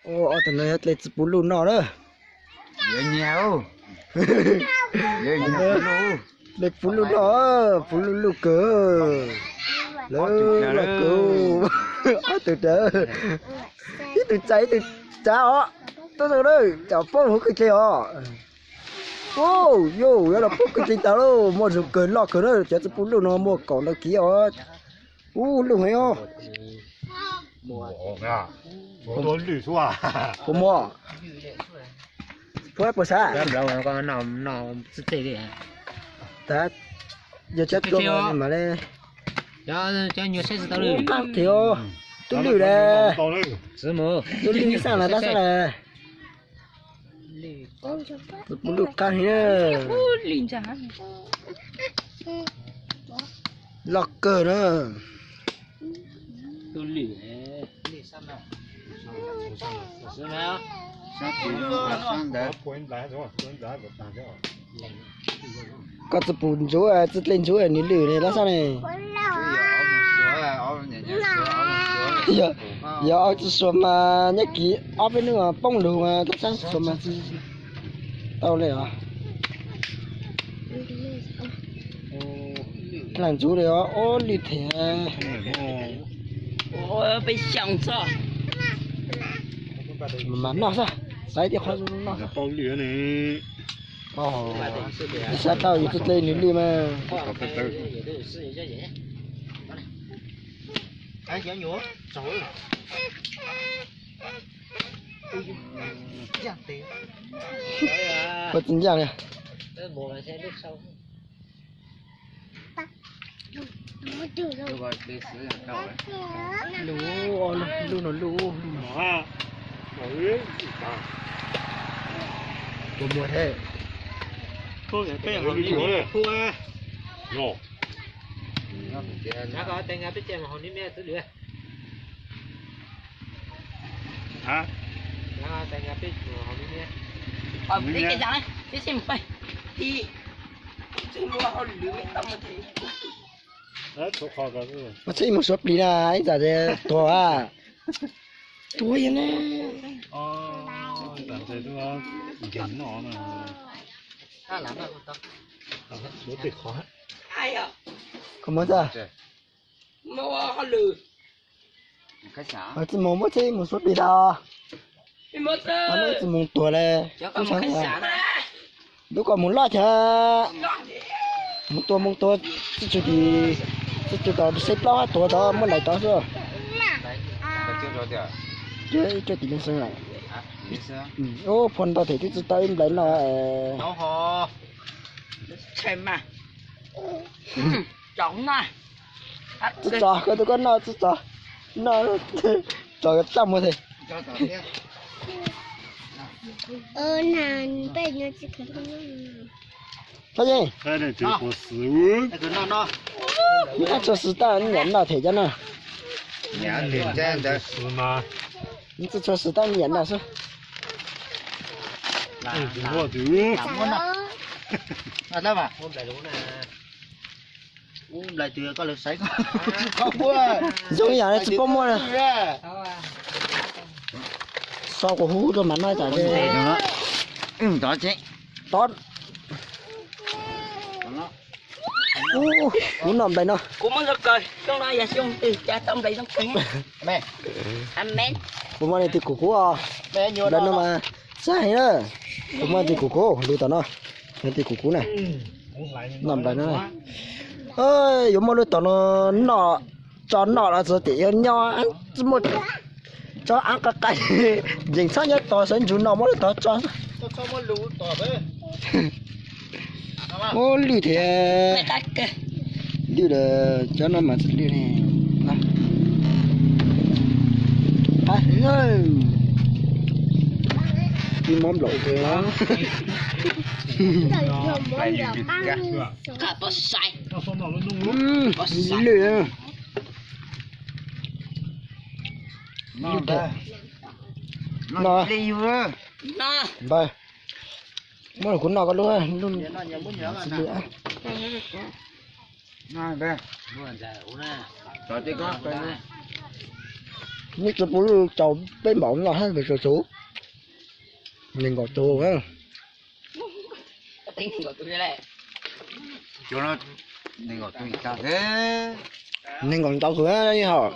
Ob tug no yog dle txiv puv luj noj na. Dle puv luj noj, puv luj luj kawg. Lawv loj kawg. Ob tug dawb, ib tug tsav ib tug tsav os. Tuaj zoo na, cov poob huv kawg kiag os. Yus yuav los poob kawg kiag tas lauj, muaj zoo kawg loj kawg na, cov txiv puv luj no muaj kaum ntau kiv os. Ub, luj heev os. Puas muaj? Puas, puas sab? Yog cov tua mas li. Qab thiab, tub lwj le. Tub lwj xaj las tab xaj las. Txiv puv luj qab heev na. Loj kawg na. Koj txiv puv ntsuv, txiv dle ntsuv nws lwj ne, lab xaj ne. Yog, yog ob txiv xuas mas nyob kiv ob peb hnub poob lug mas lab xaj xuas mas tsis tau li os. Dle ntsuv li os, ob lwj thiab. Peb xyoos txog. Mas noj xwb, xaiv tej qhov zoo noj. Sab tau yus txiv dle nws lwj mas. Puas tsis ncaj li. Lub no lub, lub no. Puas muaj thiab? Mas txhob mus suav plis na, ib tsam tuag. Tuag yog ne. Koj muab txog. Tsis mus muab txhib mus suav plis tau. Tsis mus tuag le. Lub koj mus loj thiab. Mus tuag mus tuag, txij tsuas tim, txij tsuas tom seb plaub hab tuag tod muab lawm tod xwb. Ib co tim leej xwb lawm. Ub, phua ntau them twb tsis tau ib nplais noj. Tsis tso, koj twb koj noj tsis tso. Noj tso txaj muag thiab. Tab yeej, neb txhua xwm tab nyiam noj them cov no. Neb txhua xwm tab nyiam noj xwb. Zoo yam tsis paub muaj. So kuv hu rau mas noj tas. Tod, kuv noj nplais no. Kuv muaj leej twg kuv kuv, nplais no mas sab heev na. Kuv muaj leej twg kuv kuv lub tom no, leej twg kuv kuv na. Noj nplais no, yuav muaj lub tom no noj, tso noj los txog tias yuav nyob, tsis muaj tso av qa qai, yeej txhob nyob tod sawv ntsug no muab lub tod tso. Ub, lwj thiab. Lwj lawm, cov no mas tsis lwj ne. Ib mob nplaum kawg. Lwj. Lwj thiab. No, npawg, muab kuv noj koj lub, lub tsis lwj. Muab txhua pub lub rau peb npaum no hab, txhua txhua nees nkaum tus. Nees nkaum ntau tus hos.